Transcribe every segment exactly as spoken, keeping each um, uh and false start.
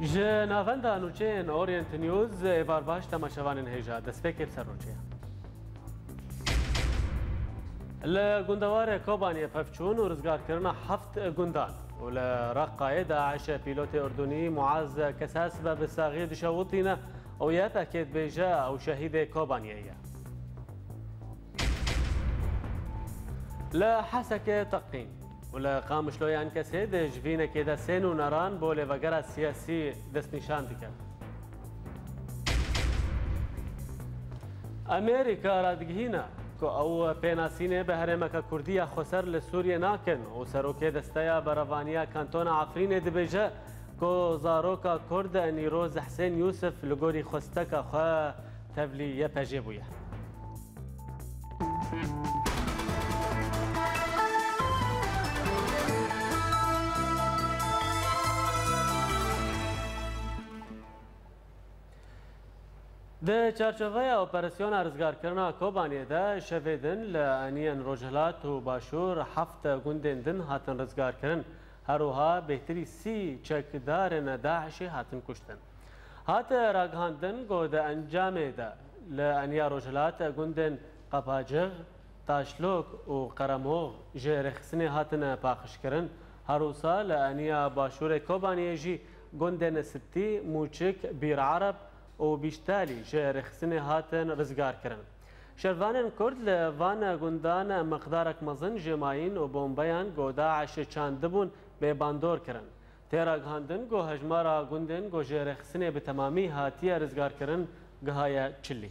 Ji navenda nûçeyên Orient News, êvar baş temaşevanên hêja, destpêkê bi ser nûçeya. Li gundewarê Kobaniyê pevçûn û rizgarkirina heft gundan û li Reqayê DAIŞ pîlotê Urdunî Muaz Kesas ve bi saxiyê dişewitîne û Y P G dibêje ew şehîdê Kobaniyê ye. Li Hesekê teqîn û li Qamişloyê Enkesê di civînekê de sê nûneran bo lêvegera siyasî destnîşan dikin. Amerîka radigihîne ku ew pênasînê bi herêmeke Kurdî ya xweser li Sûriyê nakin û serokê Desteya Berevaniya Kantona Efrînê dibêje ku zaroka Kurd Nîroz Husên Yûsif li gorî xwesteka xwe tevlî Y P G bûye. Di çarçoveya operasyona rizgarkirina Kobaniyê de şevê din li eniyên Rojhilat û Başûr heft gundên din hatin rizgarkirin. Her wiha bêhtirî sî çekdarên DAIŞê hatin kuştin. Hate ragihandin ku di encamê de li eniya Rojhilat gundên Qepacix, Taşlok û Qeremox ji rêxistinê hatine paqijkirin. Her wisa li eniya Başûrê Kobaniyê jî gundên Sittî, Mûçik, Bîr Ereb û Bîştalî ji rêxistinê hatin rizgarkirin. Şervanên Kurd li van gundan miqdarek mezin ji mayîn û bombeyan ku DAIŞ çandibûn bê bandor kirin. Tê ragihandin ku hejmara gundên ku ji rêxistinê bi temamî hatiye rizgarkirin gihaye çilî.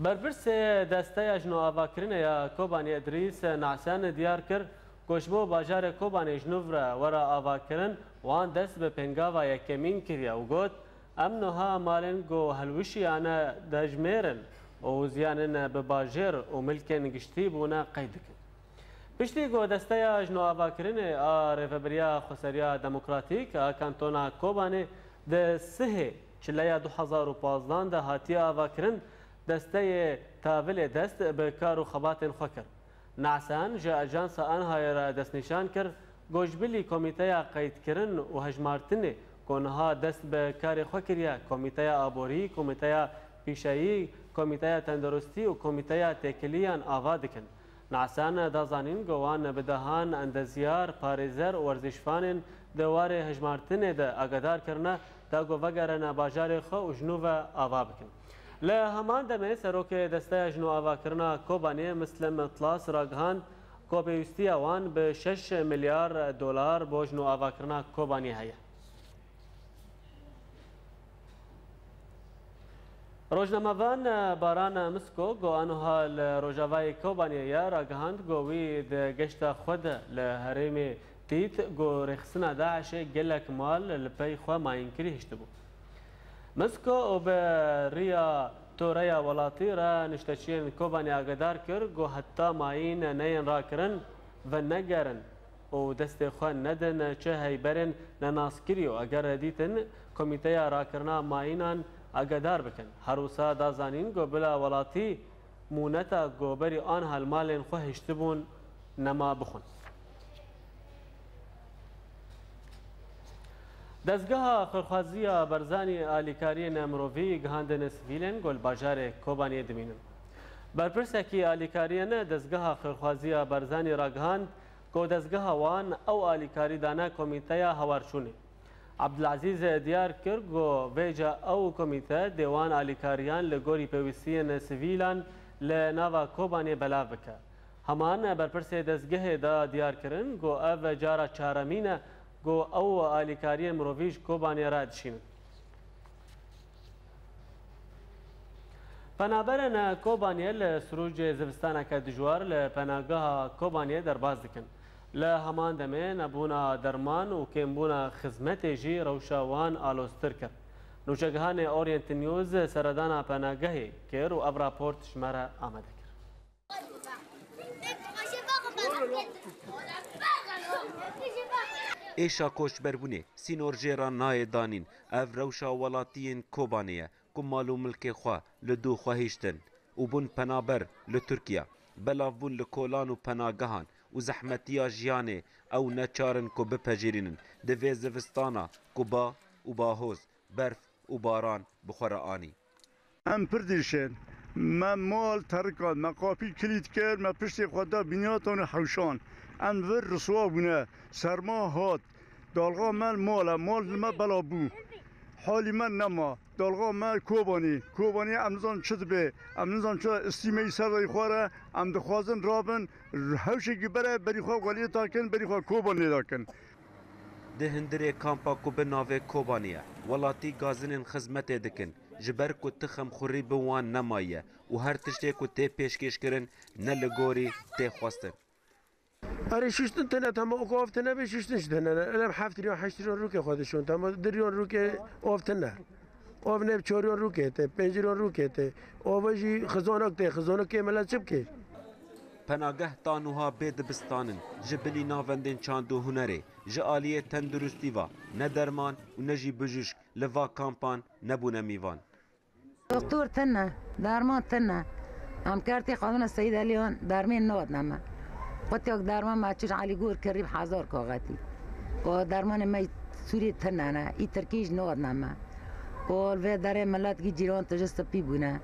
Berpirsê Desteya Jinoavakirinê ya Kobanê Idrîs Nasen diyar kir ku ji bo bajarê Kobanê ji nû re were avakirin, wan dest bi pêngava yekemîn kiriye û got, Em niha malên ku helwişiyane dejmêrin û ziyanên bi bajêr û milkên giştî bûne qeyd dikin. Piştî ku Desteya Jinoavakirinê a Rêvebiriya Xweseriya Demokratîk a Kantona Kobanê di sihê çileya du hezar û pazdan de hatiye avakirin, desteyê Tavilê dest bi kar û xebatên xwe kir. Nasen ji Ajansa Anhayê re destnîşan kir, Goşbilî Komîteya Qeydkirin û Hejmartinê ku niha dest bi karê xwe kiriye, Komîteya Aborî, Komîteya Pîşeyî, Komîteya Tenduristî û Komîteya Têkiliyan ava dikin. Nasen da zanîn ku wan bi dehan endezyar, parêzer û werzîşvanên di warê hejmartinê de agadar kirine, da ku vegerine bajarê xwe û ji nû ve ava bikin. Li heman demê serokê Desteya Jinoavakirina Kobanê Muslim Atlas ragihand ku pêwîstiya wan bi şeş milyar dolar bo jinoavakirina Kobanê heye. Rojnamevan Baran Misko ku aniha li rojavayê Kobanê ye, ragihand ku wî di geşta xwe de li herêmê dît ku rêxistina DAIŞê gelek mal li pey xwe mayînkirî hiştibû. Misko û bi riya Toreya Welatî re nişteçiyên Kobanê agadar kir ku heta mayîn neyên rakirin, venegerin û destê xwe nedin çi heyberên nenaskirî û eger dîtin Komîteya Rakirina Mayînan agadar bikin. Her wisa da zanîn ku bila welatî mûneta ku berî aniha li malên xwe hiştibûn nema bixwin. Dezgeha Xêrxwaziya Barzanî alîkariyên mirovî gihandine sivîlên ku li bajarê Kobaniyê dimînin. Berpirsekî alîkariyên Dezgeha Xêrxwaziya Barzanî ragihand ku dezgeha wan ew alîkarî dane Komîteya Hewarçûnê. Abdulazîz diyar kir ku vêca ew komîte dê wan alîkariyan li gorî pêwîstiyên sivîlan li nava Kobanê belav bike. Heman berpirsê dezgehê da diyar kirin ku ev cara çaremîn e ku ew alîkariyên mirovî ji Kobanê re dişînin. Penaberên Kobaniyê li sirûcê zivistaneke dijwar li penageha Kobaniyê derbas dikin. Li heman demê nebûna derman û kêmbûna xizmetê jî rewşa wan aloztir kir. Nûçegihanê Orient News seredana penagehê kir û ev raport ji me re amade kir. Êşa koçberbûnê sînor jê re nayê danîn. Ev rewşa welatiyên Kobanê ye ku mal û milkê xwe li dû xwe hiştin û bûn penaber li Tirkiye. Belav bûn li kolan û penagehan û zehmetiya jiyanê ew neçar in ku bipejirînin di vê zivistana ku ba û bahoz, berf û baran bi xwe re anî. Em pir dîrşên. Me mal terikan, me qapî kilît kir, me piştê xwe da binyatan û hewşan. Em vir riswa bûne. Serma hat. Dalga me li mal e, mal li me bela bû. Halî me nema. Dalga me Kobanî. Kobanî em nizan çi dibe. Em nizan çi istîmeyî ser rey xwe re. Em dixwazin rabin. Hewşekî bere berî xwe weliyê dakin, berî xwe Kobanê dakin. Di hundirê kampa ku bi navê Kobanî ye, welatî gazinên xizmetê dikin, ji ber ku tixemxurî bi wan nemaye û her tiştê ku tê pêşkêşkirin ne li gorî tê xwestin. Erê şiştin tine, tema ku av tine be, şiştin ji tine ne. Elem heft trilyon, heşt trilyon rûkê xwe dişon. Tema du trilyon rûkê av tine. Av ne çoriyon rûkê te, pênciriyon rûkê te. Ava jî xizonek te, xizonekê mele çi bike? Penageh ta nuha bê dibistanin, ji bilî navendên çand û hunerê, ji aliyê tenduristî ve, ne derman û ne jî bijûşk li va kampan nebûne mîvan. Doktor tine, derman tine. Em kertê xwedine Seyîd Eliyan dermên nodne me. Qutiyek derman me çir Elî Gor kirî bi hezar kaxetî. Ku dermanê me Sûrî tine ne, î Tirkî jî nodne me. Ku li vê derê milet gî cîran tije spî bûne.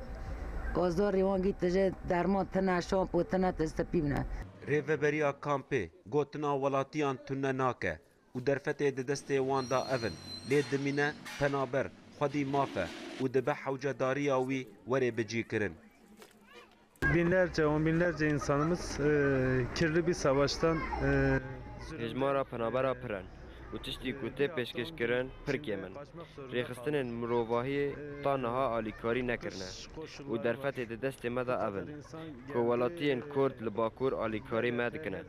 Ku zor rîwan gî tije derman tine, şampo tine, tije spî bûne. Rêveberiya kampê gotina welatiyan tune nake. Û derfetê di destê wan de ev in, lê dimîne penaber, xwedî maf e û dibe hewcedariya wî were bicîkirin. Binlerce, on binlerce insanımız, e, kirli bir savaştan, e, Hêjmara penabera pir in û tiştî ku tê pêşkêşkirin pir kêm in. Rêxistinên mirovahiyê ta niha alîkarî nekirine û derfetê di destê me de ev in ku welatiyên Kurd li Bakur alîkarî me dikine.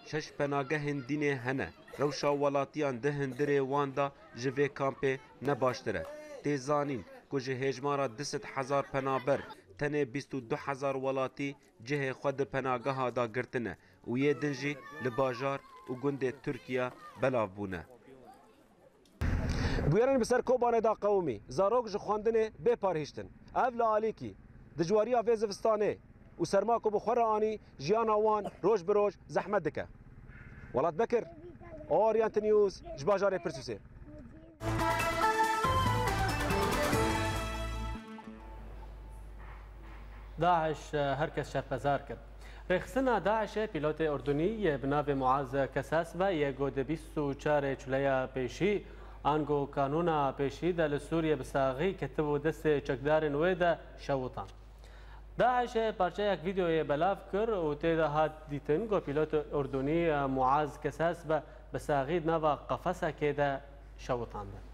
Şeş penagehên dînê hene. Rewşa welatiyan di hundirê wan de ji vê kampê ne baştir e. Tê zanîn ku ji hêjmara du sed hezar penaber tenê bîst û du hezar welatî cihê xwe di penageha de girtine û yê din jî li bajar û gundê Tirkiye belav bûne. Bûyerên bi ser Kobanê de qewimî, zarok ji xwendinê bê parhiştin. Ev li alîkî, dijwariya vê zivistanê û serma ku bi xwe re anî, jiyana wan roj bi roj zehmet dike. Welat Bekir, Orient News, ji bajarê Pirsûsê. DAIŞ her kes şermezar kir. Rêxistina DAIŞê pîlotê Urdunî yê bi navê Muaz Kesasbe yê ku di bîst û çarê Çuleya pêşî, ango kanûna pêşî de li Sûriyê bi saxî ketibû destê çekdarên wê de şewitan. DAIŞê parçeyek vîdeoyê belav kir û tê de hat dîtin ku pîlotê Urdunî Muaz Kesasbe bi saxî di nava qefesekê de şewitandin.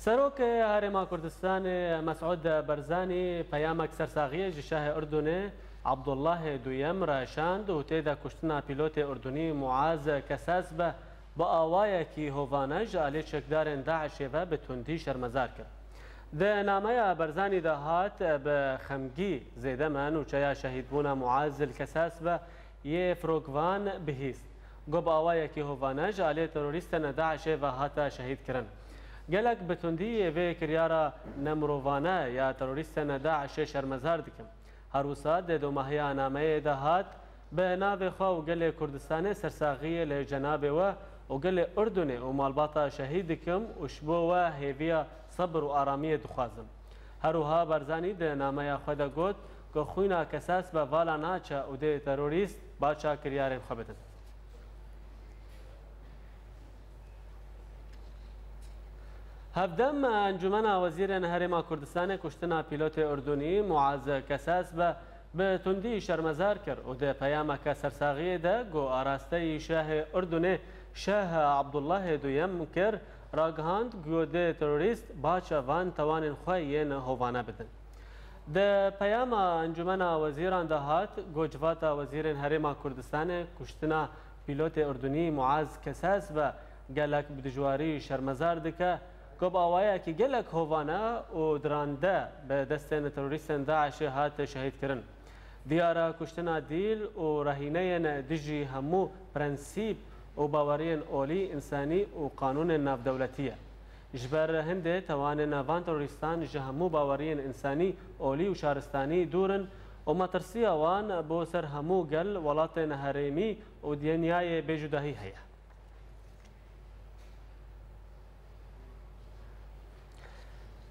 Serokê Herêma Kurdistanê Mesûd Barzanî peyamek sersaxiyê ji Şahê Urdunê Abdullahê Duyem re şand û tê de kuştina pîlotê Urdunî Muaz Kesasbe bi awayekî hovane ji alî çekdarên DAIŞê ve bi tundî şermezar kir. Di nameya Barzanî de hat, bi xemgî zêde me nûçeya şehîdbûna Muaz el Kesasbe yê firokvan bihîst. Got, bi awayekî hovane ji alî terorîstên DAIŞê ve hate şehîdkirin. Gelek bi tundî vê kiryara nemirovane ya terorîstên DAIŞê şermezar dikim. Her wisa di domahiya nameyê de hat, bi navê xwe û gelê Kurdistanê sersaxiyê li cenabê we û gelê Urdunê û malbata şehîd dikim û ji bo we hêviya sebir û aramiyê dixwazim. Her wiha Barzanî di nameya xwe de got ku xwîna Kesasbe vala naçe û dê terorîst baça kiryarên xwe bidin. Hevdem Encûmena Wezîrên Herêma Kurdistanê kuştina pîlotê Urdunî Muaz Kesasbe bi tundî şermezar kir û di peyameke sersaxiyê de ku arasteyî Şahê Urdunê Şah Abdullahê Duyem kir, ragihand ku dê terorîst baça van tawanên xwe yên hovane bidin. Di peyama Encûmena Wezîran de hat ku Civata Wezîrên Herêma Kurdistanê kuştina pîlotê Urdunî Muaz Kesasbe gelek bi dijwarî şermezar dike ku bi awayekî gelek hovane û dirande bi destên terorîstên DAIŞê hat şehîdkirin. Diyar e kuştina dîl û rehîneyên dijî hemû prensîp û baweriyên olî însanî û qanûnên navdewletî ye. Ji ber hindê tewanên van terorîstan ji hemû baweriyên însanî, olî û şaristanî dûr in û metirsiya wan bo ser hemû gel, welatên herêmî û dinyayê bêjudahî heye.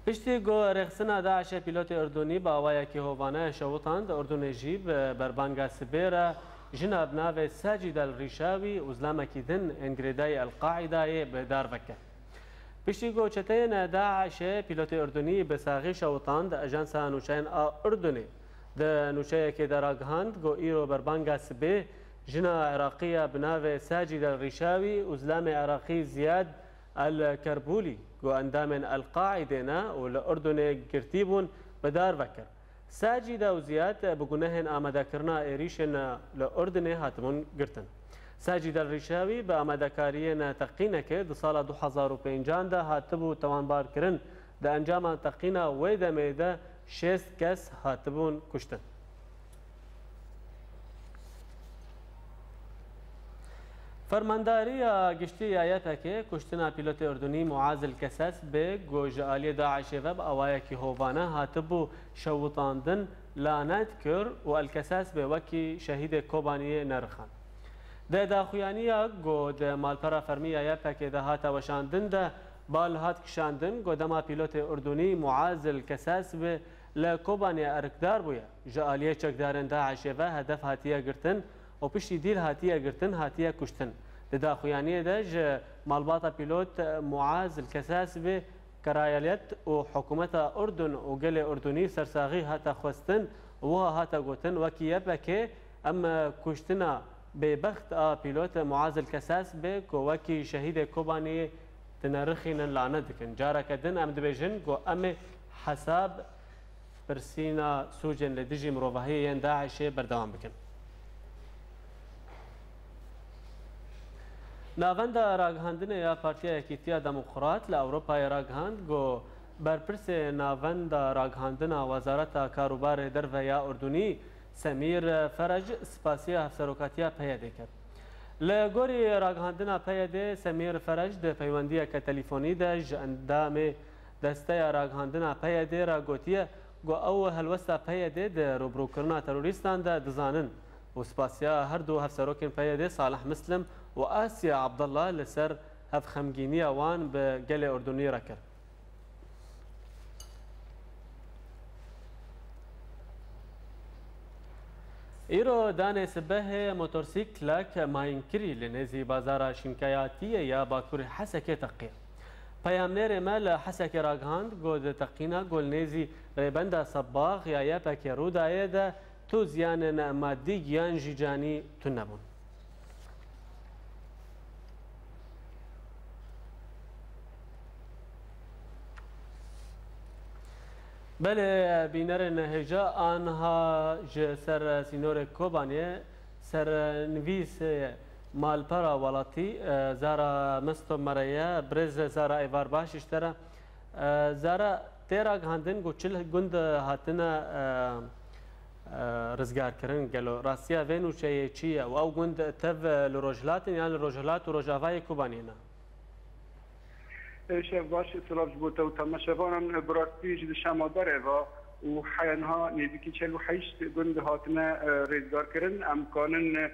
Piştî ku rêxistina DAIŞê pîlotê Urdunî bi awayekî hovane şewitand, Urdunê jî bi berbanga sibê re jina bi navê Sacîd El Rîşawî û zilamekî din ên girêdayî El Qaîdayê bi dar vekir. Piştî ku çeteyên DAIŞê pîlotê Urdunî bi saxî şewitand, Ajansa Nûçeyên a Urdunê di nûçeyekê de ragihand ku îro berbanga sibê jina Iraqî ya bi navê Sacîd El Rîşawî û zilamê Iraqî Ziyad El Kerbûlî ku endamên El Qaîdê ne û li Urdunê girtî bûn, bi dar vekir. Sacîda û Ziyad bi gunehên amadekirina êrîşên li Urdinê hatibûn girtin. Sacîd El Rîşawî bi amadekariyên teqînekê di sala du hezar û pêncan de hatibû tawanbarkirin. Di encama teqîna wê demê de şêst kes hatibûn kuştin. Fermandariya Giştî ya Y P G kuştina pîlotê Urdunî Muaz El Kesesbê, ku ji aliyê DAIŞê ve bi awayekî hovane hatibû şewitandin, lanet kir û El Kesesbê wekî şehîdê Kobaniyê nerixand. Di daxuyaniya ku di malpera fermî ya Y P G de hate weşandin de bal hat kişandin ku dema pîlotê Urdunî Muaz El Kesesbê li Kobaniyê erkdar bûye, ji aliyê çekdarên DAIŞê ve hedef hatiye girtin û piştî dîl hatiye girtin, hatiye kuştin. Di daxuyaniyê de ji malbata pîlot Muaz El Kesesbê kerayeliyet û hikûmeta Urdun û gelê Urdunî sersaxî hate xwestin û wiha hate gotin, wekî Y P G em kuştina bêbext a pîlot Muaz El Kesesbê ku wekî şehîdê Kobaniyê dinerixînin, lanet dikin. Careke din em dibêjin ku em ê hesab pirsîna sûcên li dijî mirovahiyê yên DAIŞê berdewam bikin. Navenda Ragihandinê ya Partiya Yekîtiya Demokrat li Ewropayê ragihand ku berpirsê Navenda Ragihandina Wezareta Karûbarê Derve ya Urdunî Semîr Ferec spasiya hevserokatiya P Y D'ê kir. Li gorî ragihandina P Y D'ê, Semîr Ferec di peywendiyeke telîfonî de ji endamê Desteya Ragihandina P Y D'ê re gotiye ku ew helwesta P Y D'ê di rûbirûkirina terorîstan de dizanin û spasiya her du hevserokên P Y D'ê Salih Mislim û Asiye Abdullah li ser hevxemgîniya wan bi gelê Urdunî re kir. Îro danê sibehê motorsîklek mayînkirî li nêzî bazara Şinkayatiyê ya Bakurê Hesekê teqiya. Peyamnêrê me li Hesekê ragihand ku di teqîna ku li nêzî rêbenda Sebax ya Y P G'ê rû daye de tu ziyanên madî yan jî canî tune bûn. Belê, bînerên hêja, aniha ji ser sînorê Kobaniyê sernivîsê malpera welatî, e, Zara Mesto me re ye. Birêz Zara, êvar baş ji te re. E, Zara, tê ragihandin ku çil gund hatine, e, e, rizgarkirin. Gelo rastiya vê nûçeyê çi ye û ew gund tev li rojhilat in yan li rojhilat û rojavayê Kobaniyê ne? Şev baş, silav ji bo te û temaşevanan. Bi rastî ji di şema berê ve û heya niha nêzîkî çel û heşt gund hatine, e, rêzgarkirin. Em kanin, e,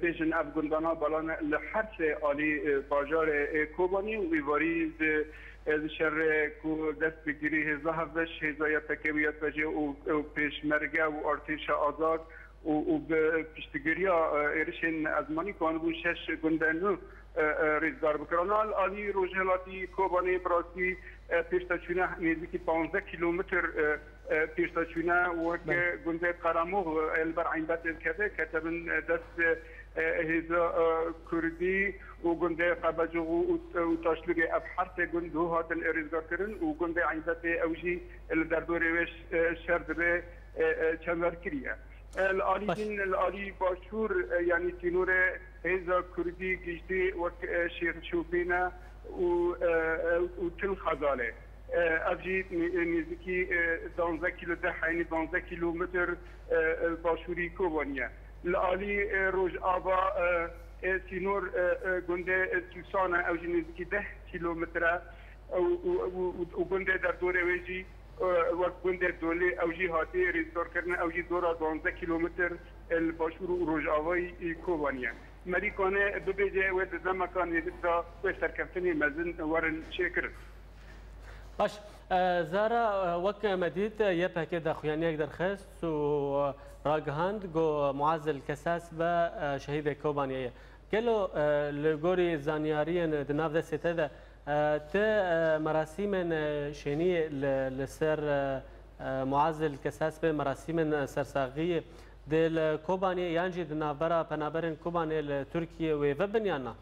bêjin ev gundana balan li her sê alî, e, bajarê, e, Kobanî û êvarî di, e, di şerê ku dest bi girî hêza hevbeş, hêza Y P G û Y P G û pêşmerge û artêşa azad û, û bi piştgiriya, e, êrişên ezmanî, kanibûn şeş gundên nû, e, e, rêzgar bikirin. Al alî rojhilatî Kobanê bi rastî, e, pêşdaçûne nêzîkî panzdeh kîlometr, e, e, pêşdaçûne wek, e, gundê Qeremox, e, li ber Eynbetê dikeve, kete bin, e, dest, e, e, hêza, e, Kurdî û gundê Qebecixû û, û Taşlûgê. Ev her sê gund dû hatin rêzgarkirin û gundê Eynbetê ew jî li derdorê wê ş-, e, şer dibe, e, e, çemberkirî ye. E, li alî Baş. din, li alî başûr, e, yanî sînorê hêza Kurdî gijdî wek, e, Şêxçopîne û, e, e, û Til Xezalê. E, ev jî nê-, nêzîkî, e, danzdeh kîlo, deh, yanî danzdeh kîlometr, e, e, başûrî Kobanî ye. Li alî, e, rojava, e, e, sînor, e, e, gundê, e, Sûsan e, ew jî nêzîkî deh kîlometre. Ew û, û, û, û gundê derdorê wê jî, e, wek gundê Dolê, ew jî hatiye rêzdorkirin, ew jî dora duwazdeh kîlometr, e, li başûr û rojavayî, e, Kobanî ye. Merî kane bibêje wê di demeka nêzîk de wê serkeftinê mezin werin çêkirin. Baş, e, Zara, e, wek me dît, e, Y P G daxuyaniyek derxist û, e, ragihand ku Muaz El Kesas be, e, şehîdê Kobaniyê ye. Gelo, e, li gorî zanyariyên di nav destê te de, e, ti, e, merasîmên, e, şêniyê li, li ser, e, e, Muaz El Kesas be merasîmên, e, sersaxiyê dê li Kobaniyê yan jî di navbera penaberên Kobaniyê li Tirkiyê wê vebin yan na?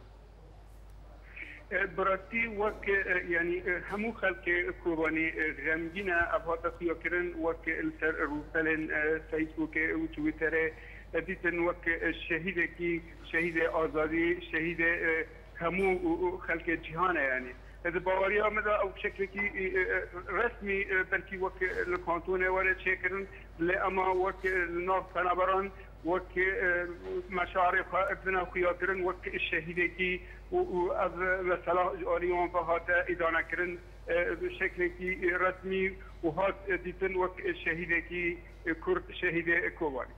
E, bi rastî wek, e, yanî, e, hemû xelkê Kobanî, e, xemgîn e, ev hate xuyakirin, wek li ser rûpelên, e, Facebookê û Twitterê, e, dîtin wek, e, şehîdekî, şehîdê azadî, şehîdê, e, hemû û, û xelkê cîhan e, yanî. E, di baweriya me de ew şeklekî, e, e, resmî, e, belkî wek, e, li kantonê were çêkirin, lê ema wek, e, li nav penaberan, wek, e, meşarê xwe dine xuya kirin, wek şehîdekî û, û ev mesela ji alî wan ve hate îdane kirin, e, bi şeklekî resmî û hat dîtin wek şehîdekî Kurd, şehîdê Kobanî.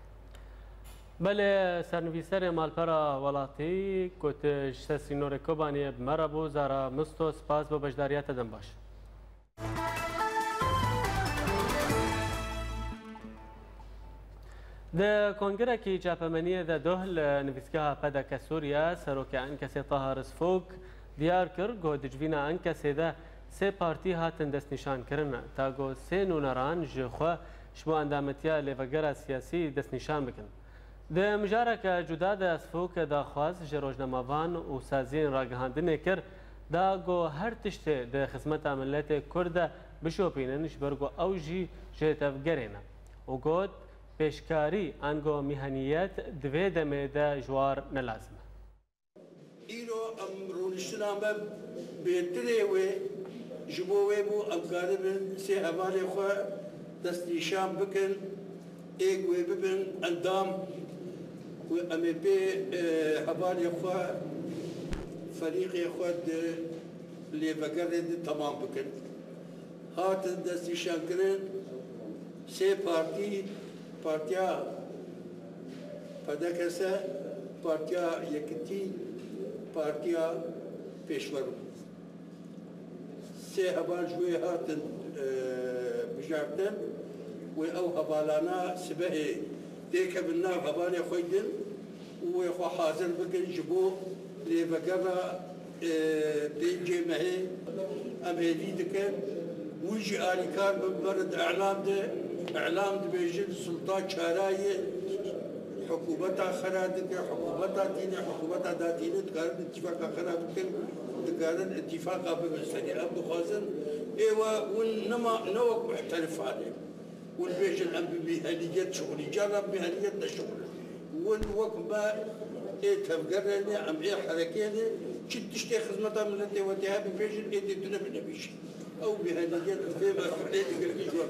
Belê, sernivîserê malpera welatî ku tu ji ser sînorê Kobaniyê bi me re bû, Zara Misto, spas bo beşdariya te, dem baş. Di kongirekî çapemeniyê de doh li nivîsgeha P D K Sûriye, serokê Enkesê Taha Risfok diyar kir ku di civîna Enkesê de sê partî hatin destnîşankirin, ta ku sê nûneran ji xwe ji bo endametiya lêvegera siyasî destnîşan bikin. Di mijareke cuda de Risfok daxwaz ji rojnamevan û saziyên ragihandinê kir, da ku her tiştê di xizmeta miletê Kurd de bişopînin, ji ber ku ew jî ji tevgerê ne. Û got, pêşkarî ango mîhaniyet di vê demê de ji war ne lazim e. Îro em rûniştina me bêtirê wê, ji bo wê bû em karibin sê hevalê xwe destnîşan bikin, ê ku wê bibin endam, ku em ê pê, e, hevalê xwe, ferîqê xwe di lêvegerê de temam bikin. Hatin destnîşankirin sê partî, Partiya P D K S, Partiya Yekitî, Partiya Pêşverû. Sê heval ji wê hatin, e, bijartin. Wê ew hevalana sibehê têkevin nav hevalê xwe din û wê xwe hazir bikin ji bo lêvegera, e, pêncê mehê. Em hêvî dikin. Wî jî alîkar bin, berin di îlam de, îlam dibêjin, sultan çara ye, hikûmeta xera dike, hikûmeta tîne, hikûmeta datîne, dikarin îtîfaqa xera bikin, dikarin îtîfaqa bibin serî. Em dixwazin êwe hûn nema, ne wek muhterifan e. Hûn bêjin, em bi mîheniyet şixulî, carna bi mîheniyet neşixulin. Hûn wek me ê tevgerê ne, em ê herekê ne, çi tiştê xizmeta miletê we tê hebî bêjin, ê dê tune binebêjin. Ew mîheniyet bi vê me ê digirî ji we.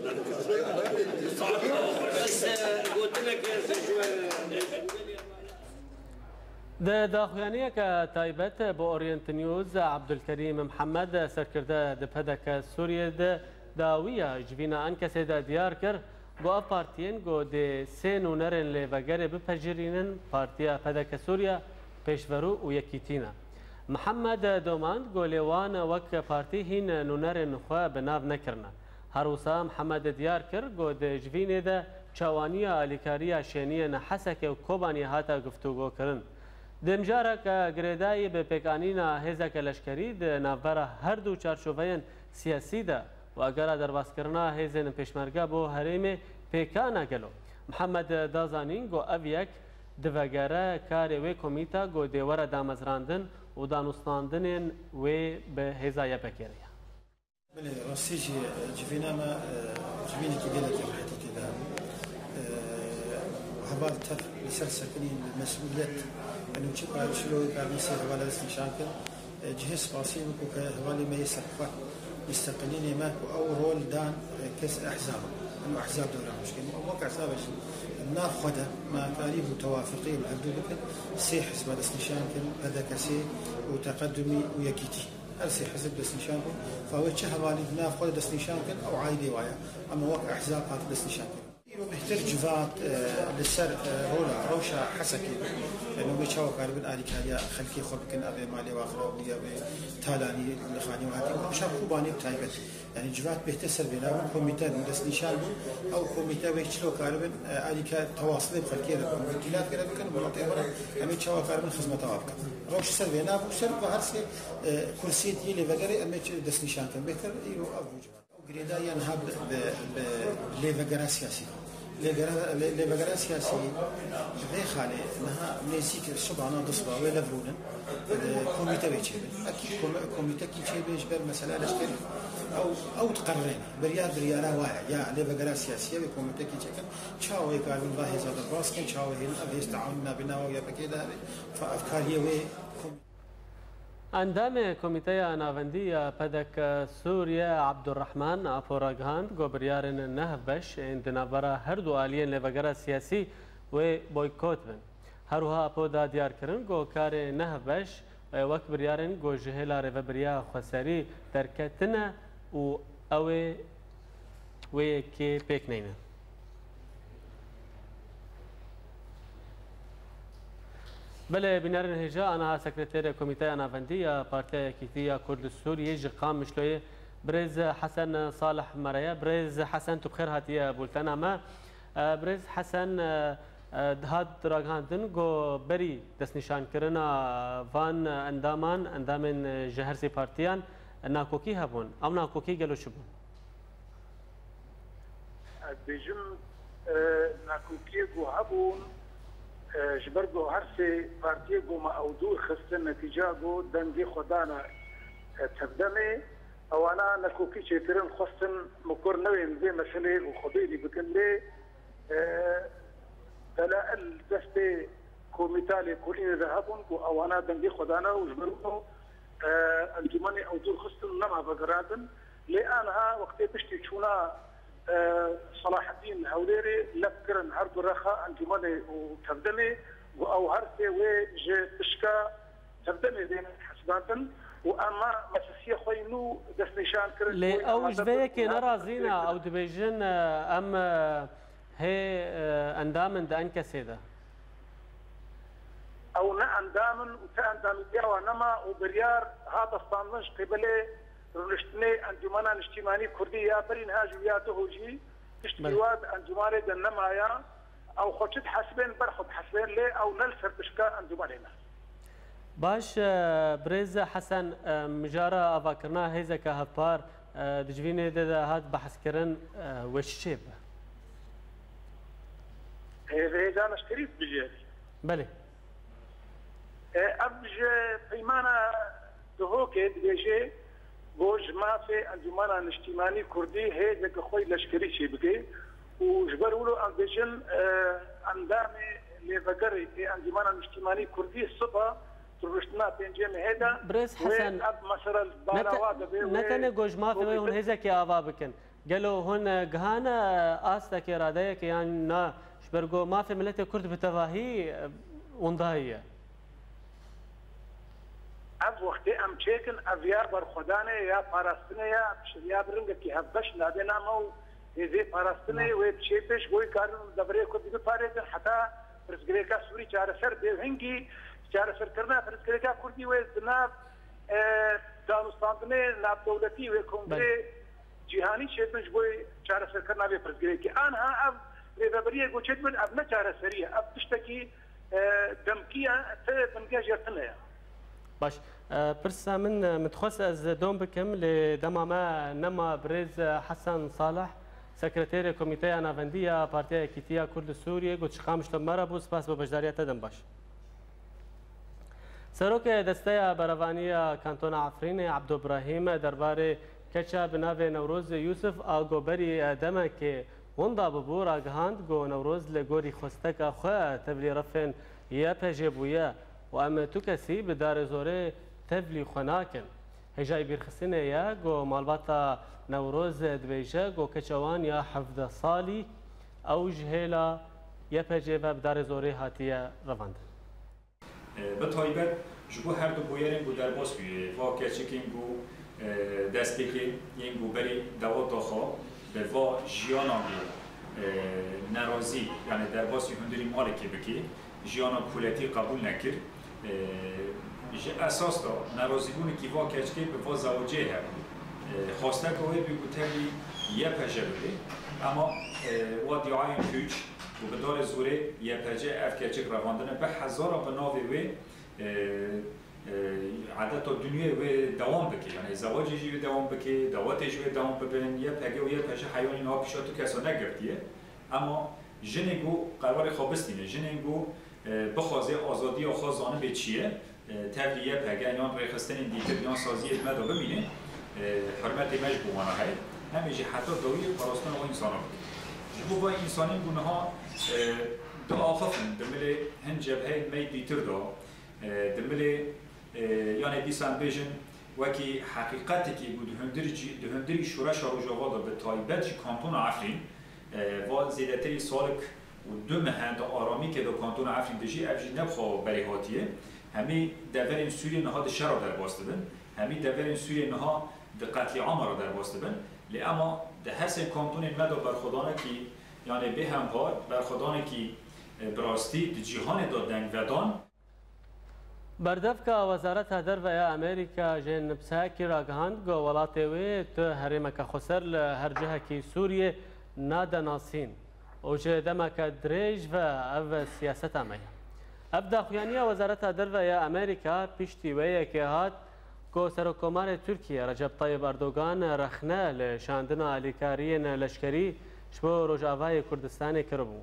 Bes, e, gotinek, e, ji we, e, Di daxuyaniyeke taybet bo Orient News, Abdulkerîm Mihemed, serkirde di P D K Sûriyê de dawiya civîna Enkesê de diyar kir, ku ev partiyên ku dê sê nûnerên lêvegerê bipejirînin, Partiya P D K Sûriye, Pêşverû û Yekîtî ne. Mihemed domand ku lê wan wek partî hîn nûnerên xwe bi nav nekirine. Her wisa Mihemed diyar kir ku di civînê de çawaniya alîkariya şêniyên Hesekê û Kobaniyê hate guftûgokirin. Di mijareke girêdayî bi pêkanîna hêzeke leşkerî di navbera her du çarçoveyên siyasî de û egera derbaskirina hêzên pêşmerge bo herêmê pêkan e gelo? Mihemed da zanîn ku ev yek divegere karê wê komîta ku dê were damezrandin û danûstandinên wê bi hêza Y P G re ye. Belê, rastî jî, e, civîna me, e, civînekî gelekî rehetî tê de. E, heval tev li ser sekinîn, li mesûliyet, yanî çi ka-, çilo karin sê hevala dest nîşan kir. E, cihê spasî bû ku ke hevalê me yê serxwe, musteqilînê me ku ew rol dan, e, kes ehzab, û ehzab dewre mişkin. Ew wek ehzab jî nav xwe de me karî bû tewafiqî li hevdû bikin. Sê hizba dest nîşan kirin, P D K S û Teqedumî û Yekîtî. Her sê hizb destnîşan bûn. Fa wê çi hevalî di nav xwe de destnîşan kin, ew aîdê wa ye. Ama wek ehzab hat destnîşan kirin. Îro bêhtir civat, e, li ser, e, rola rewşa Hesekê, e, me wê çawa karibin alîkariya xelkê xwe bikin, ev ê malê wa xirab bûye, ev ê talanî li xanî we hatî, rewşa Kobanê bi taybet. Yani civat bêhtir ser vê nabin, komîte bûn, destnîşan bûn. Ew komîte wê çilo karibin, e, alîkar tewasilê bi xelkê re bikin, îtîlafê re bikin, welatê xwe re, em ê çawa karibin xizmeta wa bikin. Rewş ser vê nabû, ser bi her sê, e, kursiyê diyê lêvegerê em ê çi destnîşan kin. Bêhtir îro ev bû civat. Girêdayî ya niha bi, bi, bi lêvegera siyasî. Lêgera, lê, lêvegera siyasî vê xalê niha nêzîk sibana du siba wê lev rûnin, e, komîte wê çêbin. Ekî kom-, komîtekî çêbê ji ber mesela leşkerî. Ew, ew diqerirêne. Biryar biryara wa ye. Ya lêvegera siyasî ye wê komîtekî çêkin. Çawa wê karibin va hêza derbas kin, çawa hêlin ev hêz teawun nabêna wa ya pekê de hebe. Fa ev kariyê wê kom- Endamê Komîteya Navendî ya P D K Sûriye Abdurrahman Apo ragihand ku biryarên ne hevbeş ên di navbera her du aliyên lêvegera siyasî wê boykot bin. Her wiha Apo da diyar kirin ku karê ne hevbeş wek biryarên ku ji hêla rêvebiriya xweserî derketine û ew ê wê yekê pêk neynin. Belê, bînerên hêja, aniha Sekreterê Komîteya Navendî ya Partiya Yekîtî ya Kurd li Sûriyê ji Qamişloyê birêz Hesen Salih me re ye. Birêz Hesen, tu bi xêr hatiye bultena me. E, birêz Hesen, e, e, dihat ragihandin ku berî destnîşankirina van endaman, endamên ji her sê partiyan nakokî hebûn. Ew nakokî gelo çi bûn? Ez dibêjim, e, nakokiyê ku hebûn, e, ji ber ku her sê partiyê ku me ew dûr xistin, netîca ku dengê xwe dane, e, tevdemê, ewana nakokî çêkirin, xwestin mikur newên vê meseleyê ku xwe bêrî bikin lê, e, delail destê komîta lêkolînê de hebûn ku ewana dengê xwe dane û ji ber wilo, e, encûmenê ew dûr xistin û nema vegerandin. Lê aniha wextê piştî çûna, e, Selahedîn Hewlêrê lep kirin her du rexa encûmenê û tevdemê, ku ew her sê wê ji pişka tevdemê bêne hesibandin û em mesesiya xwe yî nû destnîşan kirin. Lê ew ji vê yekê nerazî ne, ew dibêjin, e, em, e, hê, e, endam in di enkesê de. Ew ne endam in û ti endamîtiya wan nema û biryar hate standin ji qêbelê rûniştinê Encûmena Niştîmanî Kurdî ya berî niha jî û ya duhû jî tiştkî Belê. wa di encûmanê de nemaye. Ew xwe çi dihesibên ber xwe dihesibên lê ew ne li ser pişka encûmanê ne. Baş, e, birêz Hesen, e, mijara avakirina hêzeke hevpar, e, di civînê de, de hat behskirin, e, wê çi çêbe? Hêzê hêza leşkerî dibêje. Belê. E, ev ji peymana Duhokê dibêje, got, ji mafê Encûmena Niştîmanî Kurdî hêzeke xwe yî leşkerî çêbike û ji ber wilo em dibêjin, e, endamê lêvegerê ê Encûmena Niştîmanî Kurdî siba rûniştina pêncê mehê de Birêz wê Hesen, ev mesele li ne bala te-, wa de bê ne wê tenê ku ji mafê wê hûn komîte hêzekê ava bikin. Gelo hûn, e, gihane, e, astekê, radeyekê yan na? Ji ber ku mafê miletê Kurd bi tevahî, e, windayî ye. Ev wextê em çêkin, ev ya berxwedanê ya parastinê ya, ya bi ringekî hevbeş nabê nama û hêzê parastinê wê biçê pêş, bo wî karin deverê Kurdî biparêzin, heta pirsgirêka Sûrî çareser bê û hingî çareserkirina pirsgirêka Kurdî wê di nav, e, danûstandinê navdewletî wê Belê. kongrê cîhanî çêbin ji bo çareserkirina vê pirsgirêkê. Aniha ev rêveberiyê ku çêdibin, ev ne çareserî ye, ev tiştekî, e, demkî ye, ti bingeh jê re tune ye. Baş. E, pirsa min, e, min dixwest ez dom bikim, lê dema me nema. Birêz, e, Hesen Salih, Sekreterê Komîteya Navendî ya Partiya Yekîtî ya Kurd li Sûriyê, ku ji Qamişlo me re bû, spas bo beşdariya te, dem baş. Serokê Desteya Berevanî ya Kantona Efrînê Ebdo Brahîm derbarê keça bi navê Newroz Yûsif a ku berî demekê winda bûbû ragihand ku Newroz li gorî xwesteka xwe tevlî refên Y P G bûye û em tu kesî bi darê zorê tevlî xwe nakin. Hêjayî bîrxistinê ye ku malbata Newroz dibêje ku keça wan ya hevdeh salî ew ji hêla Y P G ve bi darê zorê hatiye revandin. Bi taybet Ji bo her du bûyerên ku derbas bûye, va keçikên ku, e, destpêkê yên ku berî dewata xwe bi va jiyana ku, e, nerazî, yanî derbasî hundirî malekê bike, jiyana koletî qebûl nekir. E, ji esas de nerazîbûnekî va keçikê bi va zewicê hebû. E, xwesteka wê bû ku tevlî Y P J bibe. Ema, e, wa dîayên pûç ku bi darê zorê Y P J ev keçik revandine, bi hezara bi navê wê, e, e, edeta dinyayê wê dewam bike. Yanî zewacê jî wê dewam bike, dewetê jî wê dewam bibin. Y P G û Y P J heyanî niha pişta tu kesa negirtiye. Ema jinên ku qerarê xwe bistîne, jinên ku, e, bixwaze azadiya xwe zanibê çi ye, e, tevlî Y P G yan rêxistinên dîtir yan saziyê di me de bimîne, e, hurmetê me ji bo wana heye. Em ê jî heta dawiyê parastina wan însana bikin. Ji bo van însanên ku niha, e, diaxifin di milê hin cebheyên me yê dîtir de, e, di milê, e, yanê dîsan bêjin, wekî heqîqetekî ku di hundirî cî-, di hundirî şoreşa Rojava de, bi taybet jî kantona Efrîn, e, va zêdetirî salek û du meh e di aramîkê de kantona Efrîn dijî, ev jî ne bi xwe berê hatiye. Hemî deverên Sûriyê niha di şer re derbas dibin. Hemî deverên Sûriyê niha di qetlîama re derbas dibin. Lê ema di her sê kantonên me de berxwedanekî, yanê bêhempa berxwedanekî, e, bi rastî di cîhanê de deng vedan. Berdevka Wezareta Derve ya Amerîka Jen Psaki ragihand ku welatê wê tu herêmeke xweser li her cihekî Sûriyê nade nasîn û ji demeke dirêj ve ev siyaseta me ye. Ev daxuyaniya Wezareta Derve ya Amerîka piştî wê yekê hat ku Serokkomarê Tirkiyê Recep Tayyip Erdogan rexne li şandina alîkariyên leşkerî ji bo Rojavayê Kurdistanê kiribû.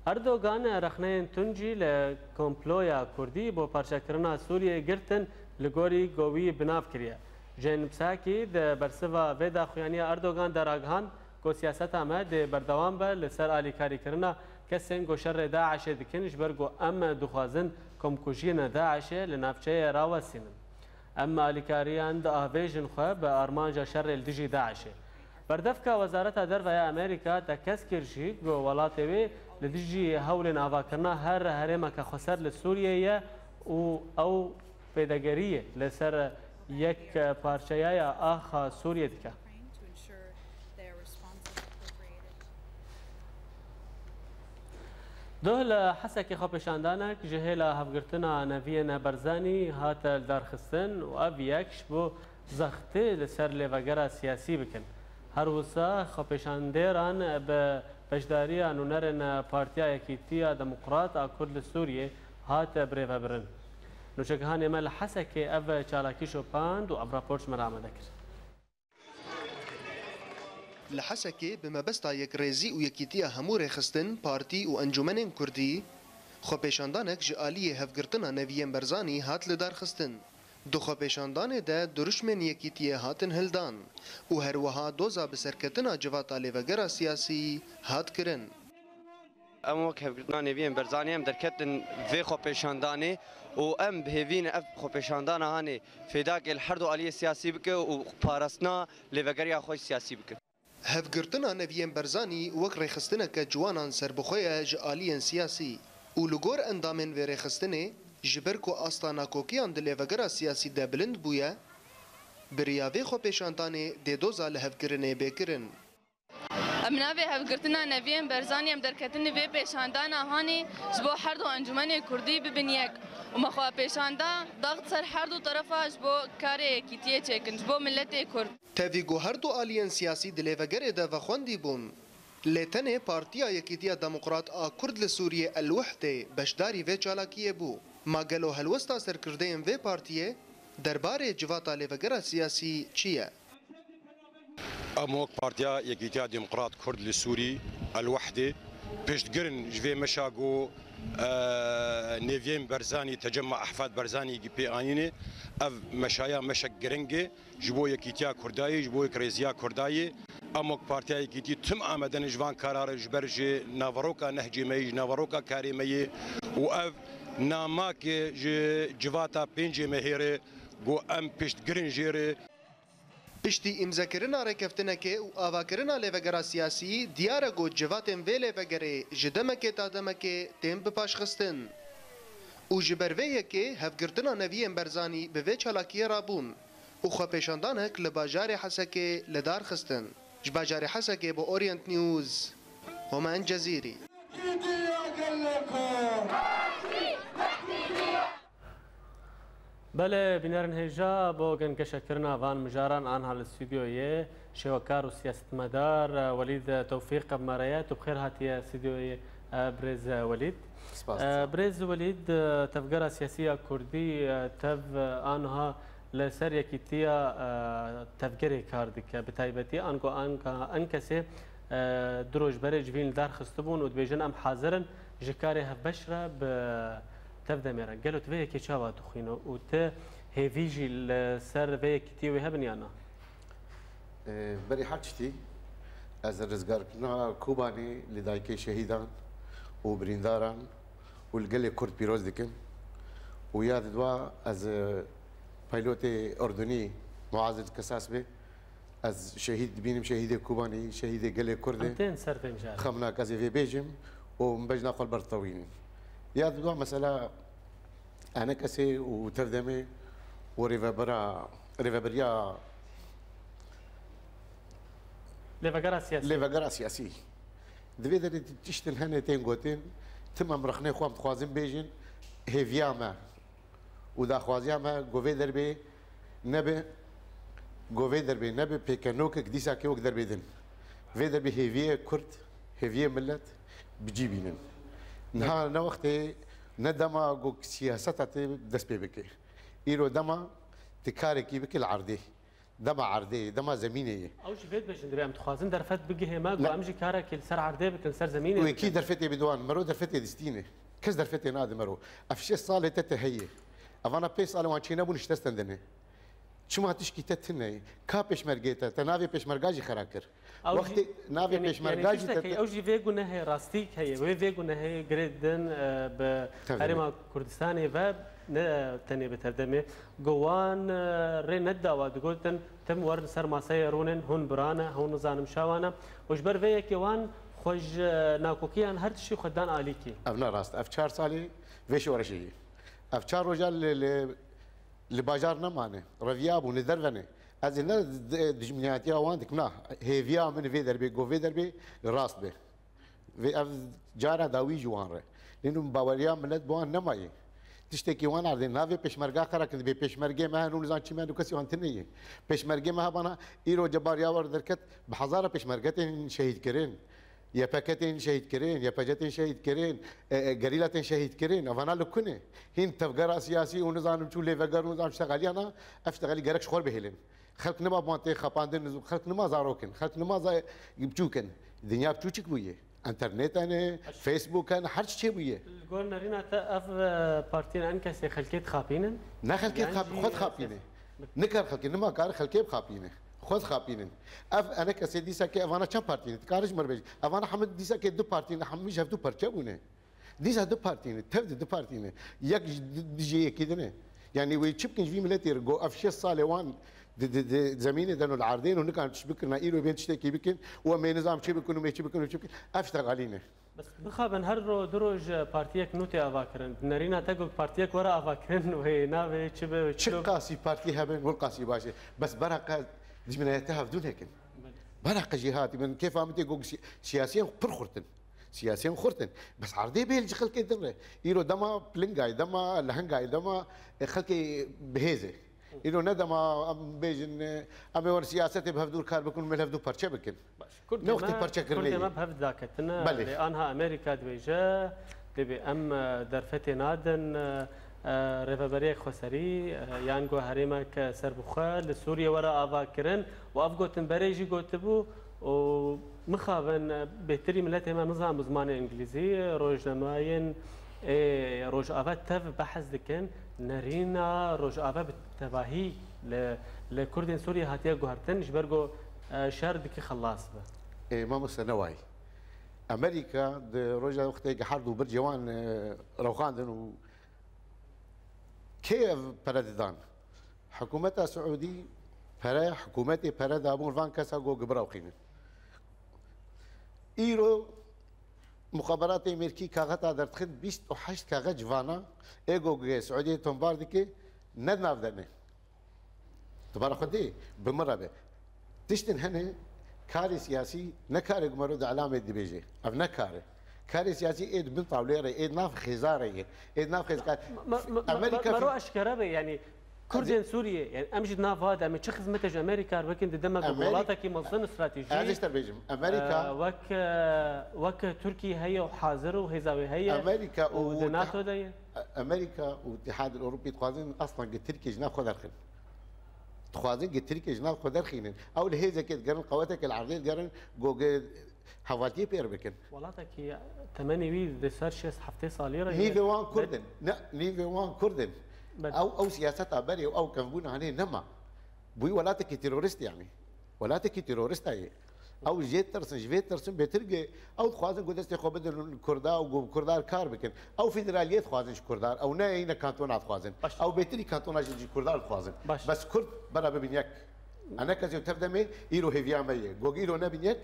Erdogan rexneyên tund jî li komploya Kurdî bo parçekirina Sûriyê girtin, li gorî ku wî bi nav kiriye. Jen Psaki di bersiva vê daxuyaniya Erdogan de ragihand ku siyaseta me dê berdewam be li ser alîkarîkirina kesên ku şerê DAIŞê dikin, ji ber ku em dixwazin komkujiyên DAIŞê li navçeyê rawestînin. Em alîkariyan diavêjin xwe bi armanca şerê li dijî DAIŞê. Berdevka Wezareta Derve ya Amerîka tekez kir jî ku welatê wê li dijî hewlên avakirina her herêmeke xweser li Sûriyê ye û ew pêdegeriyê li ser yek parçeyaya axa Sûriyê dike. Doh li Hesekê xwepêşandanek ji hêla hevgirtina Neviyên Berzanî hate lidarxistin û ev yek ji bo zextê li ser lêvegera siyasî bikin. Her wisa xwepêşandêran bi beşdariya nûnerên Partiya Yekîtiya Demokrat a Kurd li Sûriyê hate birêvebirin. Nûçegihanê me li Hesekê ev çalakî şopand û ev rapor ji me re amade kir. Li Hesekê bi mebesta yekrêzî û yekîtiya hemû rêxistin, partî û encûmenên kurdî, xwepêşandanek ji aliyê Hevgirtina Neviyên Berzanî hat lidarxistin. Di xwepêşandanê de dirûşmên yekîtiyê hatin hildan û her wiha doza bi serketina civata lêvegera siyasî hat kirin. Em wek Hevgirtina Neviyên Berzanî em derketin vê xwepêşandanê û em bi hêvî ne ev xwepêşandana hanê fêdakê li her du aliyê siyasî bike û parastina lêvegeriya xwe siyasî bikin. Hevgirtina Neviyên Berzanî wek rêxistineke ciwanan serbixwe ye ji aliyên siyasî û li gor endamên vê rêxistinê, ji ber ku asta nakokiyan di lêvegera siyasî de bilind bûye, bi riya vê xwepêşandanê dê doza lihevkirinê bê kirin. Em navê Hevgirtina Neviyên Berzanî em derketin li vê pêşandana hanê ji bo her du encûmenê kurdî bibin yek û me xwe pêşanda daxt ser her du terefa ji bo karê yekîtiyê çêkin, ji bo miletê kurd. Tevî ku her du aliyên siyasî di lêvegerê de vexwendî bûn, lê tenê Partiya Yekîtiya Demokrat a Kurd li Sûriyê El-Wehdê beşdarî vê çalakiyê bû. Ma gelo helwesta serkirdeyên vê partiyê derbarê civata lêvegera siyasî çi ye? Em wek Partiya Yekîtiya Demokrat Kurd li Sûrî, El-Wehdê, piştgirin ji vê meşa ku, e, Neviyên Berzanî, Tecemma Ehfad Berzanî pê anîne. Ev meşaya meşek giring e ji bo yekîtiya Kurdayê, ji bo yekrêziya Kurdayê. Em wek Partiya Yekîtî tim amade ne ji van kara re ji ber ji naveroka nehcê me yê, ji naveroka karê me yê û ev namak e ji civata pêncê me hê re ku em piştgirin jê re. Piştî îmzekirina rêkeftinekê û avakirina lêvegera siyasî, diyar e ku civatên vê lêvegerê ji demekê ta demekê tên bipaşxistin. Û ji ber vê yekê hevgirtina Neviyên Barzanî bi vê çalakiyê re bûn û xwepêşandanek li bajarê Hesekê li dar xistin. Ji bajarê Hesekê bo Orient News, Homa Encezîrî. Belê, bînerên hêja, bo gengeşekirina van mijaran anha li stûdyoyê şêwekar û siyasetmedar, e, Welîd Tewfîq bi me re ye. Tu bi xêr hatiye stûdyoyê, e, birêz Welîd. Spas. E, birêz Welîd, e, tevgera siyasî ya Kurdî, e, tev, e, anha li ser yekîtiya, e, tevgerê kar dike. Bi taybetî ango anka, enkesê, e, du roj berê civîn li dar xistibûn û dibêjin, em hazir in ji karê hevbeş re bi tev demê re. Gelo tu vê yekê çawa dixwîne û tu hêvî jî li ser vê yekîtiyê wê hebin ya na? E, berî her tiştî, ez rizgarkirina Kobanê li dayikê şehîdan û birîndaran û li gelê Kurd pîroz dikim. Û ya diduwa ez, e, paylotê Urdunî Muaz el-Kesas be. Ez şehîd dibînim, şehîdê Kobanî, şehîdê gelê Kurd e. Em tên ser vê mijarê. Xem nak ez ê vê bêjim û min bejna xwe li ber tewînin. Ya diduwa mesela enekesê û tevdemê û rêvebera, rêveberiya Lêvegera siyasî. Lêvegera siyasî. Di vê derê tiştin hene tên gotin, tim em rexnê xwe em dixwazin bêjin, hêviya me û daxwaziya me go vê derbê nebe, go vê derbê nebe pêkenokek dîsa ke wek derbê din. Vê derbê hêviyê Kurd, hêviyê millet bi cî bînin. Niha ne wextê, ne dema go siyaseta tê dest pê bike. Îro dema ti karekî bike li erdê. Dema erdê ye, dema zemînê ye. Ew jî vê dibêjin, divê em dixwazin derfet bigihê me, ku Ne. em jî karekî li ser erdê bikin, li ser zemînê Wê bikin. Kî derfetê bide wan? Mero derfetê distîne. Kes derfetê nade mero. Ev şeş salê te te heye. Evana pênc salê wan çênebûn, ji te stendine. Çima tişkî te tune ye? Ka pêşmergê te? Te navê pêşmerga jî xera kir. Ew Wextê jî, navê yanî, pêşmerga yanî jî te tiştekî, ew jî vê gunehê rastîk heye. Wê vê gunehê girê din, e, bi Tevdemê. Herêma Kurdistanê ve ne tenê bi tevdemê. Go wan, e, rê neda wa digotin, tim werin ser maseyê rûnin, hûn bira ne, hûn nizanim şawa ne. Û ji ber vê yekê wan xwe ji, e, nakokiyan her tiştî xwe dan alîkî. Ev ne rast. Ev çar salê vê şoreşê ye. Ev çar roja li, li, li bajar nemane. Reviya bû, li derve ne. Ez ê ne di-, dijminiyatiya wan dikim, na. Hêviya min vê derbê, go vê derbê rast be. Vê ev cara dawî ji wan re. Lê nû baweriya milet bi wan nemaye. Tiştekî wan erdê navê pêşmerga xera kin, dibê pêşmergê me hene û nizan çi me hene û kesî wan tune ye. Pêşmergê me hebana îro cebariya wer derket, bi hezara pêşmerge tên şehîd kirin. Y P G tên şehîd kirin, Y P G tên şehîd kirin, e, e, gerîla tên şehîd kirin. Evana li ku ne? Hîn tevgera siyasî û nizanim çû lêveger û nizanim ştegaliyana, ev ştegalî gerek ji xwe bihêlin. Xelk nima bi wan tê xapandin, xelk nima zarok in, xelk nima za-, biçûk in. Dinya biçûçik bûye. Înternet hene, Facebook hene, her çi çêbûye. Li gor nerîna te ev, e, partiyên enkesê xelkê dixapînin? Ne xelkê Yan dixap-, jî xwe dixapîne. Nikar xelkê, nima kar xelkê bixapîne. Xwe dixapînin. Ev enekesê dîsa ke evana çend partî ne? Dikare ji me re bêje. Evana hemû dîsa ke du partî ne, hemû ji hev du perçe bûne. Dîsa du partî ne, tev de du partî ne. Yek ji di-, dijî yekî din e. Yanî wê çi bikin ji vî miletê re? Go ev şêst salê wan di, di, di zemînê de no li erdê no nikan tişt bikirina, îro bên tiştekî bikin û em ê nizam çi bikin û mê çi bikin û çi bikin. Ev ştegalî ne. Bes bixabin her ro-, du roj partiyek nû tê avakirin. Nerîna te go partiyek were avakirin wê navê çi be, çi Çi lo- qasî partî hebin, wil qasî baş e. Bes bera qe dijminayete hevdû nekin. Belê. Bera qe jî hatî bin kêfa min tê go si-, siyasiyên pir xurt in. Siyasiyên xurt in. Bes erdê bêl ji xelkê din re. Îro dema pilingayê, dema lehengayê, dema, e, xelkê bihêz e. Îro ne dema em bêjin, e, em ê wer siyasetê bi hevdû kar bikin û me li hevdû parçe bikin. Baş. Kurdê Ne wextê me, parçekirine Kurdê ye. me bi hev daketine. Belê. Lê anha Amerîka dibêje, dibê em, e, derfetê nadin, e, e, rêveberiyek xweserî, e, yan go herêmek serbixwe li Sûriyê were avakirin û ev gotinberê jî gotibû û mixabin, e, bêhtirî miletê me nizan bi zimanê îngilîzî, e, rojnamayên, ê, Rojava tev behs dikin, nerîna Rojava bi tevahî li, li Kurdên Sûriyê hatiye guhertin, ji ber ku, e, şer dike xelas be. Ê, mamoste, ne wayî. Amerîka di roja wextê gihard û bircê wan, e, rewxandin û kê ev pere didan? Hikûmeta Siûdî pere, hikûmetê pere dabûn van kesa ku gibirewxînin. Îro Muxaberatê Amerîkî kaxeta derdixin bîst û heşt kaxet ji vana, ê ku Siûdiyê tombar dike, ne di nav de ne. Dubara xwe dê, bi min re be. Tiştin hene, karê siyasî ne karê ku mero di îlamê dibêje. Ev ne kar e. Karê siyasî ê di bin tawlê re, ê di nav xêza re ye. Ê di nav xêzka-, Me-, me-, me-, Amerîka me-, mero fi- eşkere be, yanî Kurdên Sûriyê, yanî em jî di nav va de, em ê çi xizmetê ji Amerîka re bikin di dema ku Amerîk-, welatekî mezin stratejî, Ez ê ji te bêjim, Amerîka e, wek, e, wek Tirkî heye û hazir û hêza wê heye Amerîka û û di NATO de ye. Amerîka û Îtîhadê Ewropî dixwazin aslan gi Tirkiyê ji nav xwe derxin. Dixwazin gi Tirkiyê ji nav xwe derxînin. Ew li hêzekê digerin, qeweteke li erdê digerin, ku gi hevaltiyê pêr bikin. Welatekî temenê wî di ser şêst heftê salî re ye. Nîvê wan Kurd in. Ne, nîvê wan Kurd in. Belê. Ew, ew siyaseta berê û ew kevbûna hanê nema. Bûyî welatekî terorîst yanî. Welatekî terorîsta ye. Ew jê tirsin, ji vê tirsin bêtir ge, ew dixwazin ku destê xwe bidin Kurda û ku Kurda kar bikin. Ew federaliyê dixwazin ji Kurda, ew ne yine kantona dixwazin. Baş. Ew bêtirî kantona ji, ji Kurda dixwazin. Baş. Bes Kurd bera bibin yek. Ene kesê û tev demê îro hêviya me ye. Gog îro nebin yek,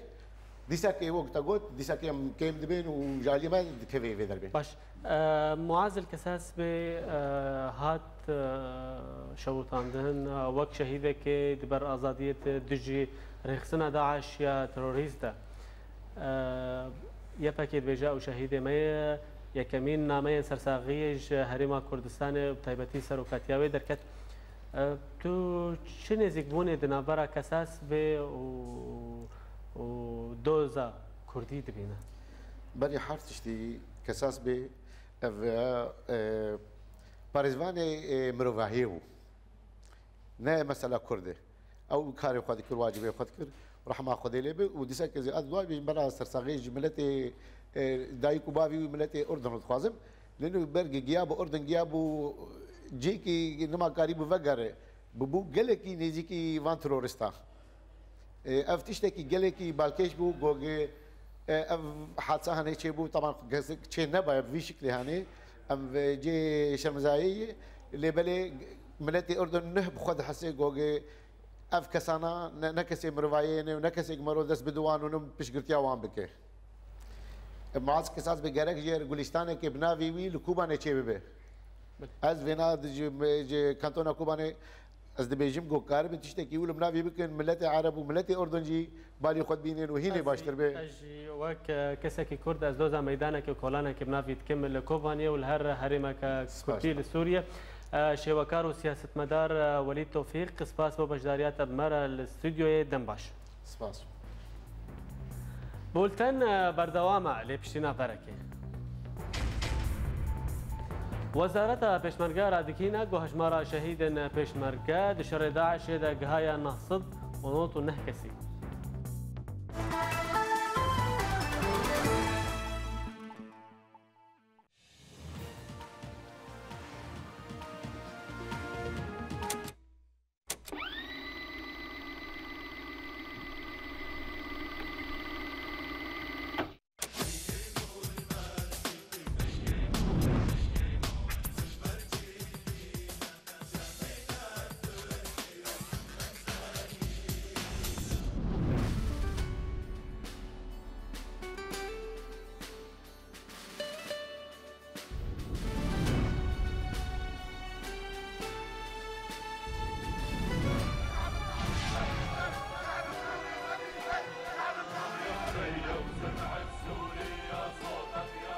dîsa ke wek te got, dîsa ke em kêm dibên û ji aliyê me dikeve vê derbê. Baş. E, Muaz El Kesas bê, e, hat, e, şewitandin, e, wek şehîdekê di ber azadiyê de dijî rêxistina DAIŞ ya terorîst de. E, Y P G dibêje ew şehîdê me ye, yekemîn nameyên sersaxiyê ji Herêma Kurdistanê, bi taybetî serokatiya wê derket. E, tu çi nêzîkbûnê di navbera Kesas bê û, û doza Kurdî dibîne? Berî her tiştî Kesas bê, ev, e, parêzvanê, e, mirovahiyê bû. Ne mesela Kurd e. Ew karê xwe dikir, wacibê xwe dikir. Rehma Xwedê lê be û dîsa ke ez dua bêjim bera sersaxiyê ji miletê, e, dayik û bavî wî miletê Urdun dixwazim. Lê nû ber giya bû Urdun, giya bû cihekî nima karî bû vegere. Bûbû gelekî nêzîkî van terorîsta. E, ev tiştekî gelekî balkêş bû, gogê, e, ev hadisa hanê çêbû, taban kesek çê nebaye bi vî şiklê hanê. Em vê cê şermizayê ye. Lê belê miletê Urdun nuh bi xwe dihese, gogê ev kesana ne, ne kesê mirovayê ne û ne kesek mero dest bide wan û ne piştgirtiya wan bike. Muaz Kesas bi gerek jê re Gulistaneke bi navê wî li Kobanê çêbibe. Ez vêna di ji, ji kantona Kobanê ez dibêjim ku karibin tiştekî wilo bi navê bikin, miletê Ereb û miletê Urdun jî balî xwe dibînin û hînê Ez jî, baştir be. Ez jî wek, e, kesekî Kurd ez doza meydaneke kolaneke bi navê dikim li Kobanê û li her herêmeke Kurdî li Sûriye. E, şêwekar û siyasetmedar, e, Welîd Tofîq, spas bo beşdariya te bi me re li stûdyoyê, dem baş. Spas. Bulten, e, berdewam e, lê piştî navberekê. Wezareta Pêşmerge radikîne ku hejmara şehîdên Pêşmerge di şerê DAIŞê de gihaye neh sed û nod û neh kesî.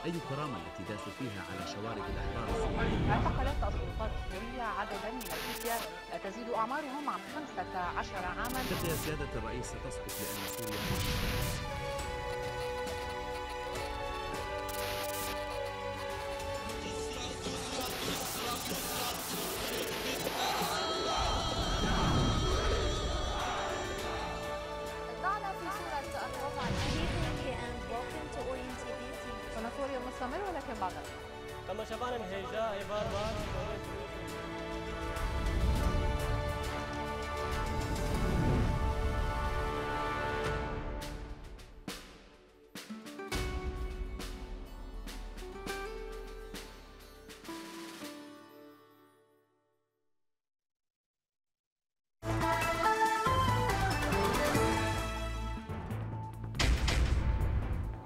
أي كرامة التي داسوا فيها على شوارب الأحرار السوريين؟ اعتقلت السلطات السورية عددا من الفتية تزيد أعمارهم عن خمسة عشر عاما. تبدأ سيادة الرئيس ستسقط لأن سوريا معنا في صورة الربع الأحمر. Good evening and welcome to Orient T V. Sanatoryum mustamir, welakin ba'da. Temaşevanên hêja, hêvar baş.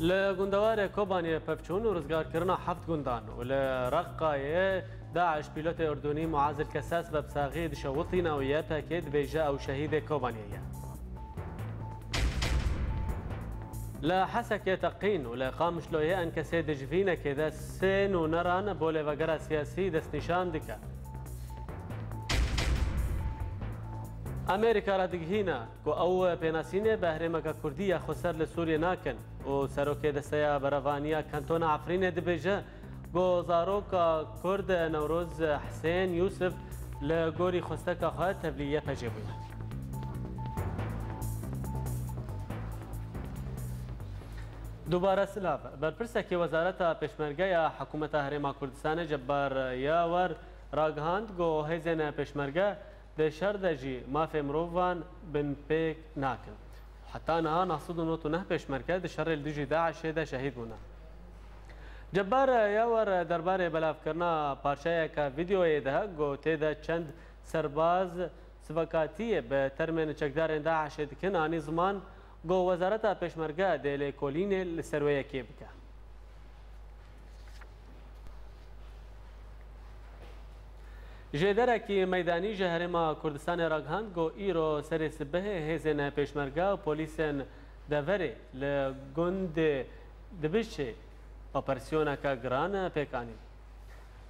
Li gundewarê Kobaniyê pevçûn û rizgarkirina heft gundan û li Reqayê DAIŞ pîlotê Urdunî Muaz El Kesas bi bisaxî dişewitîne û Y P G dibêje ew şehîdê Kobaniyê ye. Li Hesekê teqîn û li Qamişloyê Enkesê di civînekê de sê nûneran bo lêvegera siyasî destnîşan dike. Amerîka radigihîne ku ew pênasînê bi herêmeke kurdî ya xweser li Sûriyê nakin û serokê Desteya Berevaniya Kantona Efrînê dibêje ku zaroka kurd Newroz Hisên Yûsif li gorî xwesteka xwe tevlî Y P G bûye. Dubare silav. Berpirsekî Wezareta Pêşmerge ya Hikûmeta Herêma Kurdistanê Cebbar Yawer ragihand ku hêzên pêşmerge di şer de jî mafê mirovan binpêk nakin. Heta niha neh sed û nod û neh pêşmerge di şerê li dijî DAIŞê de şehîd bûne. Cebbar Yawer derbarê belavkirina parçeyeke vîdeoyê dihe ku tê de çend serbaz sivakatiyê bi termên çekdarên DAIŞê dikin, anî ziman ku Wezareta Pêşmerge dê lêkolînê li ser wê yekê bike. Jêderekî meydanî ji Herêma Kurdistanê ragihand ku îro serê sibehê hêzên pêşmerge û polîsên deverê li gundê Dibişê operasyoneke giran pêk anîn.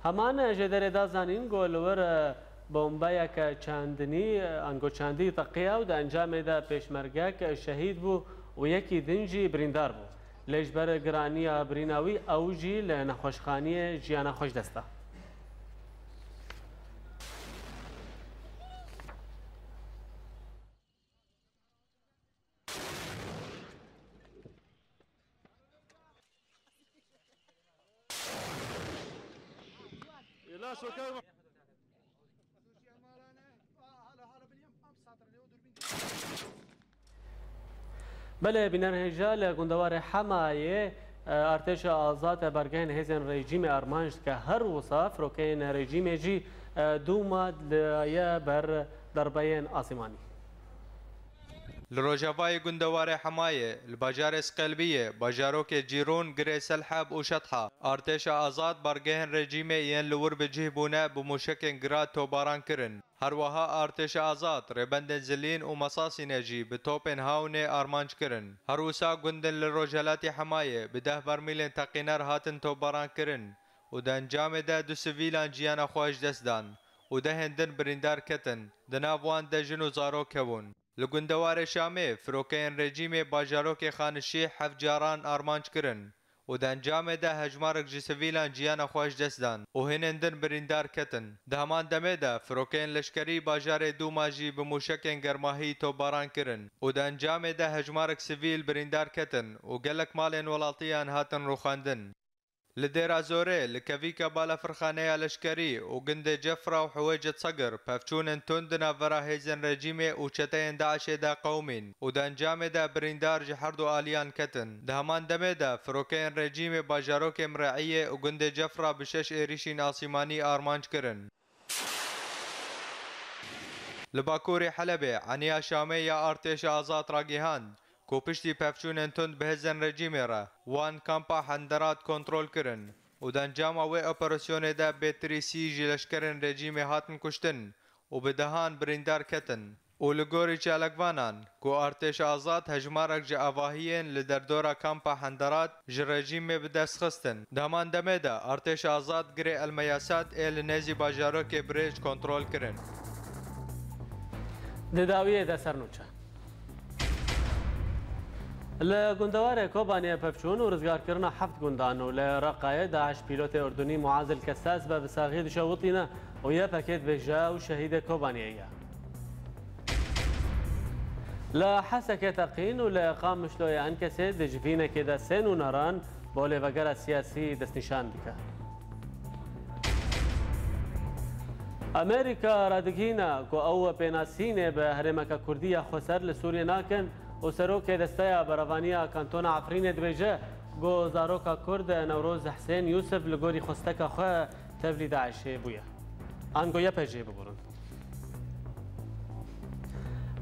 Heman jêderê da zanîn ku li wir bombeyeke çandinî, ango çandî teqiya û di encamê de pêşmergek şehîd bû û yekî din jî birîndar bû. Lê ji ber giraniya birîna wî ew jî li nexweşxaniyê jiyana xwe ji dest da. Belê, bînerên hêja, li gundewarê Hemayê, e, artêşa azad bargehên hêzên rejîmê armanc dike. Her wisa firokeyên rejîmê jî, e, dûma daye ber derbeyên asîmanî. Li rojavayê gundewarê Hemayê, li bajarê Sqelbiyê, bajarokê Cîrûn, girê Selheb û Şetha, artêşa azad bargehên rejîmê yên li wir bi cih bûne bi mûşekên gira topbaran kirin. Her wiha artêşa azad rêbendên Zilîn û Mesasîne jî bi topên hawnê armanc kirin. Her wisa gundên li rojhelatî Hemayê bi deh bermîlên teqîner hatin topbaran kirin û di encamê de du sivîlan jiyana xwe ji dest dan û dehên din birîndar ketin, di nav wan de jin û zarok hebûn. Li gundewarê Şamê, firokeyên rejîmê bajarokê Xanişî heft caran armanc kirin û di encamê de hejmarek ji sivîlan jiyana xwe ji dest dan û hinên din birîndar ketin. Di heman demê de, firokeyên leşkerî bajarê Dûma jî bi mûşekên germahî topbaran kirin û di encamê de hejmarek sivîl birîndar ketin û gelek malên welatiyan hatin rûxandin. Li Dêra Zorê, li kevîka balafirxaneya leşkerî û gundê Cefra û Hiwêcet Segir, pevçûnên tund di navbera hêzên rejîmê û çeteyên DAIŞê de qewimîn û di encamê de birîndar ji her du aliyan ketin. Di heman demê de, firokeyên rejîmê bajarokê Mire'iyê û gundê Cefra bi şeş êrîşên asîmanî armanc kirin. Li bakurê Helebê, Eniya Şamê ya Artêşa Azad ragihand ku piştî pevçûnên tund bi hêzên rejîmê re wan kampa Henderat kontrol kirin û di encama wê operasyonê de bêtirî sî ji leşkerên rejîmê hatin kuştin û bi dehan birîndar ketin. Û li gorî çalakvanan ku Artêşa Azad hejmarek ji avahiyên li derdora kampa Henderat ji rejîmê bi dest xistin. Di heman demê de Artêşa Azad girê El Meyasat ê li nêzî bajarokê Birêj kontrol kirin. Di dawiyê de sernûçe. Li gundewarê Kobaniyê pevçûn û rizgarkirina heft gundan û li Reqayê DAIŞ pîlotê Urdunî Muaz El Kessas bi bisaxî dişewitîne û Y P G dibêje ew şehîdê Kobaniyê ye. Li Hesekê teqîn û li Qamişloyê Enkesê di civînekê de sê nûneran bo lêvegera siyasî destnîşan dike. Amerîka radigihîne ku ew pênasînê bi herêmeke kurdî ya xweser li Sûriyê nakin û serokê Desteya Berevaniya Kantona Efrînê dibêje ku zaroka kurd Newroz Hisên Yûsif li gorî xwesteka xwe tevlî DAIŞê bûye. Ango Y P G, biborin.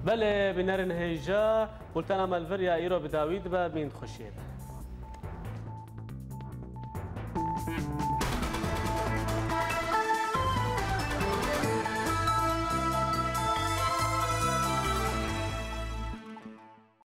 Belê, bînerên hêja, bultena me li vir ya îro bi dawî dibe, bimînin di xweşiyê de.